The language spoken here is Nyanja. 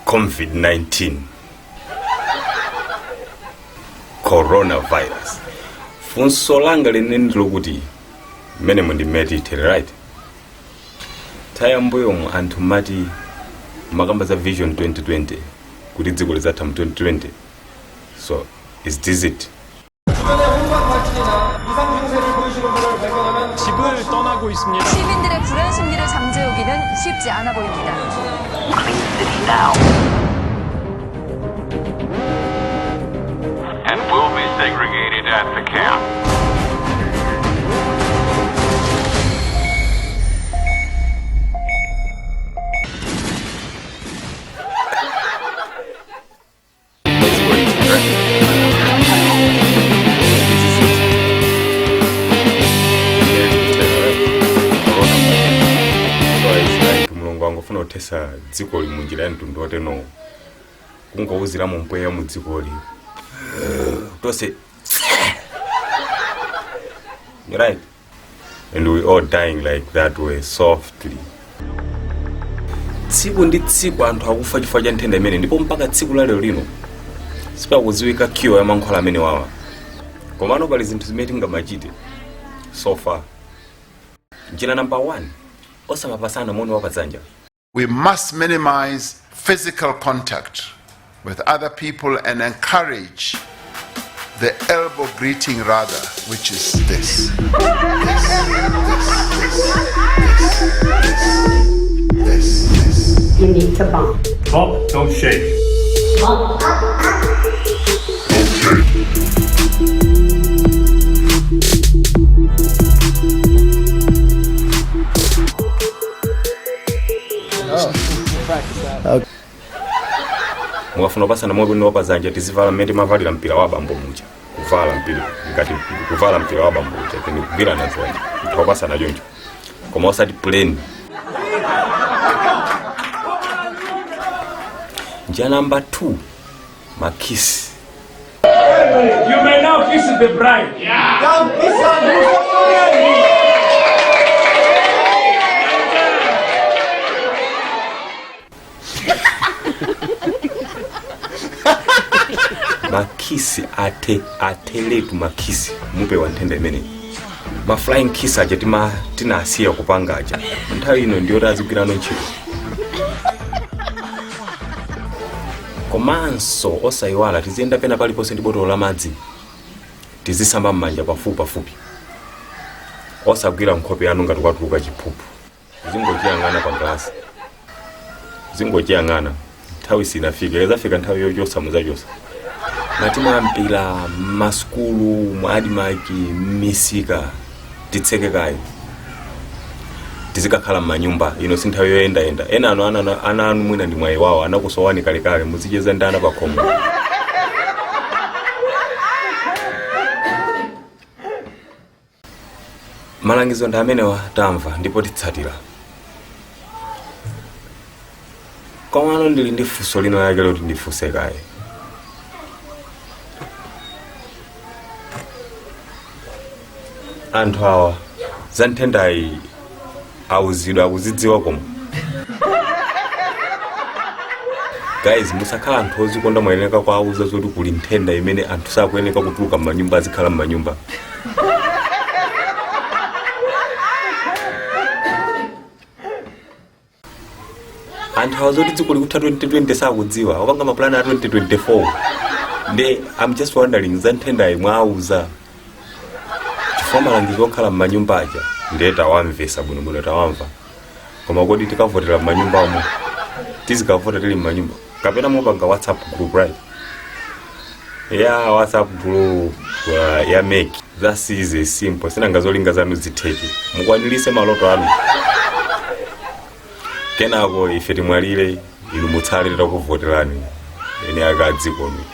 COVID-19, coronavirus. Funso langa lenene ndilokuti mmene mundimeti tere, right? Nthawi yambuyomu anthu mati makamba za Vision 2020 kuti dziko lidzatha mu 2020. So is this it? 집을 떠나고 있습니다. 시민들의 불안 심리를 잠재우기는 쉽지 않아 보입니다. And will be segregated at the camp. Dziko litha, right? Is this it? Coronavirus. So it's like Mulungu angofuna kuthesa dzikoli munjira ya mtundu wotenowo, kungowuziramo mpweya mu dzikoli tonse, right? And we all dying like that way, softly. Tsiku ndi tsiku anthu akufa chifukwa cha nthenda imene, ndipo mpaka tsiku la lero lino sipakudziwika cure ya mankhwala amene wawa. Komano pali zinthu zimene tingamachite so far. Njira namba 1, osamapasana moni wapadzanja. We must minimize physical contact with other people and encourage the elbow greeting rather, which is this, this, this, this, this, this, this. You need to bump. Bump, don't shake. Bump. Don't shake. Mukafuna kupasana moni wapadzanja, tizivala mmene timavalira mpira wa bambo muja, kuvala mpira ngati kuvala mpira wa bambo uja, then kugwirana dzanja, tikapasana choncho, koma osati plain. Njira namba 2, ma kiss. You may now kiss the bride. Ma kiss ate ateletu ma kiss, mupewa nthenda imeneyi. Ma flying kiss aja tinasiya kupanga aja, nthawi ino ndiyoti azigwirano ntchito. Komanso osayiwala, tiziyenda pena paliponse ndi botolo la madzi, tizisamba m'manja pafupi pafupi, osagwira nkhope yanu ngati kwatuluka chiphuphu. Zingochiyang'ana pa glasi, zingochiyang'ana, nthawi sinafike. Ikazafika nthawi yochosa, muzachosa. Matimu a mpira, masukulu, mu ADMARC, m'misika titseke kaye, tizikakhala m'manyumba. Ino si nthawi yoyendayenda. Ena anu ana anu mwina ndi mwayi wawo, anakusowani kalekale, muzicheza ndi ana pakhomo. Malangizo ndi amenewa, tamva ndipo titsatira. Komano ndili ndi funso lina lake loti ndifunse kaye. Anthu awa za nthendayi auzidwa, akuzidziwa? Koma guys, musakhala anthu ozikonda. Mwayeneka kuauza zoti kuli nthenda imene anthu sakuyeneka kutuluka m'manyumba, azikhala m'manyumba. Anthu awa zoti dziko likutha 2020 sakudziwa, wapanga mapulani a 2024. Nde I'm just wondering, za nthendayi mwauza? Chifukwa malangizo okhala m'manyumba aja ndiye tawamvesa bwinobwino, tawamva, koma kodi tikavotera m'manyumbamo? Tizikavota tili m'manyumba kapena mupanga WhatsApp group, right? Ya WhatsApp group ya MEC. That's easy, simple. Sinanga zolinga zanu zitheke, mukwanilise maloto anu, kenako ife timwalire, inu mutsale titakuvoterani ene akadzikoni.